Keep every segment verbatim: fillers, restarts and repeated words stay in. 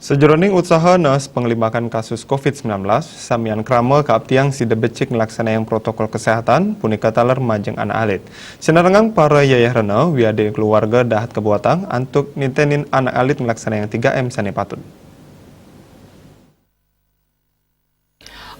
Sajeroning utsaha nees panglimakan kasus covid sembilan belas, samian krama kaaptiang sida becik nglaksanayang protokol kesehatan, punika taler majeng anak alit. Sinarengan para yayah rena wiadin keluarga dahat kabuatang antuk nitenin anak alit nglaksanayang tiga M sane patut.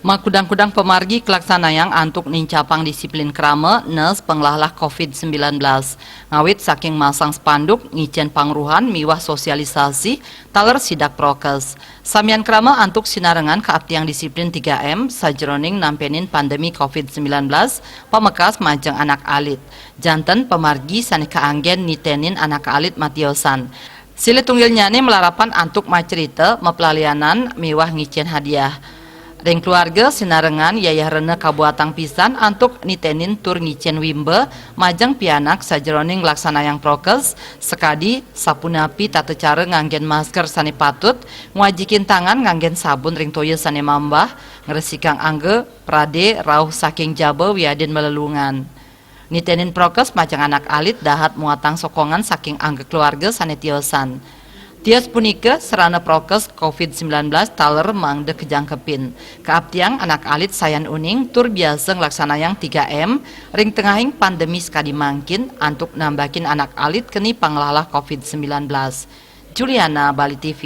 Makudang-kudang pamargi kalaksanayang antuk nincapang disiplin krama nees panglahlah covid sembilan belas, ngawit saking masang spanduk, ngicen pangruhan miwah sosialisasi taler sidak prokes. Samian krama antuk sinarengan kaaptiang disiplin tiga M sajeroning nampenin pandemi covid sembilan belas pamekas majeng anak alit. Janten pamargi sane kaanggen nitenin anak alit matiosan. Silih tunggilnyane malarapan antuk macerita, maplalianan, miwah ngicen hadiah. Ring keluarga sinarengan yayah rena kabuatang pisan antuk nitenin tur ngicen wimba majeng pianak sajeroning nglaksanayang prokes, sakadi sapunapi tata cara nganggen masker sane patut, ngwajikin tangan nganggen sabun ring toya sane mambah, ngresikang angga, prade, rauh saking jaba wiadin malelungan. Nitenin prokes majeng anak alit dahat muatang sokongan saking angga keluarga sane tiosan. Tios punika, sarana prokes covid sembilan belas taler mangda kajangkepin. Kaaptiang anak alit sayan uning tur biasa nglaksanayang tiga M ring tengahing pandemi sakadi mangkin antuk nambakin anak alit keni panglahlah covid sembilan belas. Juliana, Bali T V.